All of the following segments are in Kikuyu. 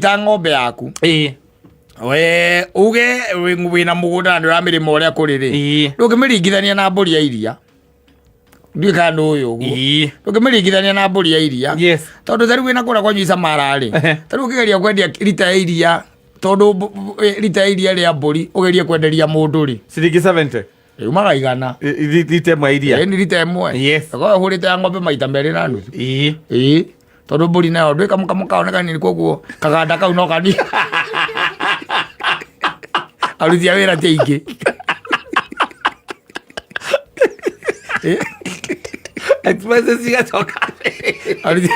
Ta ng'ombe yaku. We uge wĩna mũgũnda na nĩ ũramĩrĩma ũrĩa kũrĩ rĩ, ndũngĩmĩringithania na mbũri ya iria. Ndiũĩ kana nĩ ũyũ ũguo. Ndũngĩmĩringithania na mbũri ya iria. Tondũ ta rĩu wĩna kũrĩa kwanyu Isamara rĩ, ta rĩu ũkĩgeria kwendia rita ya iria, tondũ rita ya iria rĩa mbũri ũgerie kwenderia mũndũ rĩ, Ciringi 70. Yumaga 100. Rita ĩmwe ya iria. Ĩni rita ĩmwe. Ũkorwo ũhũrĩte ya ng'ombe maita merĩ na nuthu. Ĩĩ, tondũ mbũri nayo ndwĩ kamũkamo kao nĩ kanini, koguo kaganda kau no kanini, aruti a wĩra ti aingĩ. Expenses cigacoka. Aruti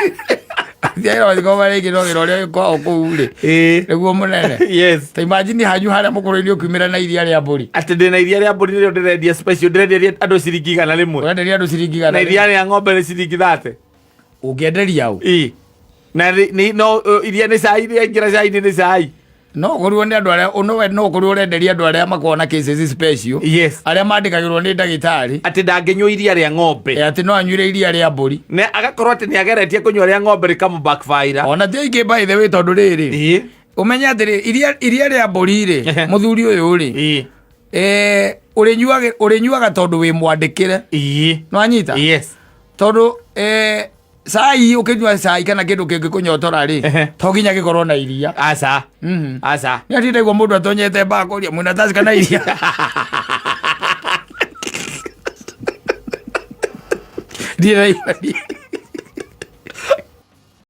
a wĩra matikoragwo marĩ aingĩ, no wĩra ũrĩa wĩ kwao kũu rĩ, nĩguo mũnene. Ta imagine hanyu harĩa mũkũrũ-inĩ ũkiumĩra na iria rĩa mbũri. Atĩ ndĩna iria rĩa mbũri nĩrĩo ndĩrendia special, ndĩrenderia andũ ciringi 100. Ũrenderia andũ ciringi 100. Na iria rĩa ng'ombe nĩ ciringi 30. Ũngĩenderia ũ? Ĩĩ. Na no iria nĩ cai, rĩaingĩra cai-inĩ nĩ cai. No ũkorirwo nĩ andũ arĩa no no ũkorirwo ũrenderia andũ arĩa makoragwo na cases special, arĩa mandĩkagĩrwo nĩ ndagĩtarĩ. Atĩ ndangĩnyua iria rĩa ng'ombe. Atĩ no anyuire iria rĩa mbũri. Na agakorwo atĩ nĩ ageretie kũnyua rĩa ng'ombe rĩkamũ backfire. Ona ti aingĩ, by the way, tondũ rĩrĩ, ũmenye atĩrĩ, iria rĩa mbũri rĩ, mũthuri ũyũ rĩ, ũrĩnyuaga tondũ wĩ mwandĩkĩre. No anyita? Yes. Tondũ cai, ũkĩnyua cai kana kĩndũ kĩngĩ kũnyotora rĩ, to nginya gĩkorwo na iria. Aca. Aca. Nĩ atindagwo mũndũ atonyete mbakũria mwĩna taci kana iria. Ndirĩ ndaigua.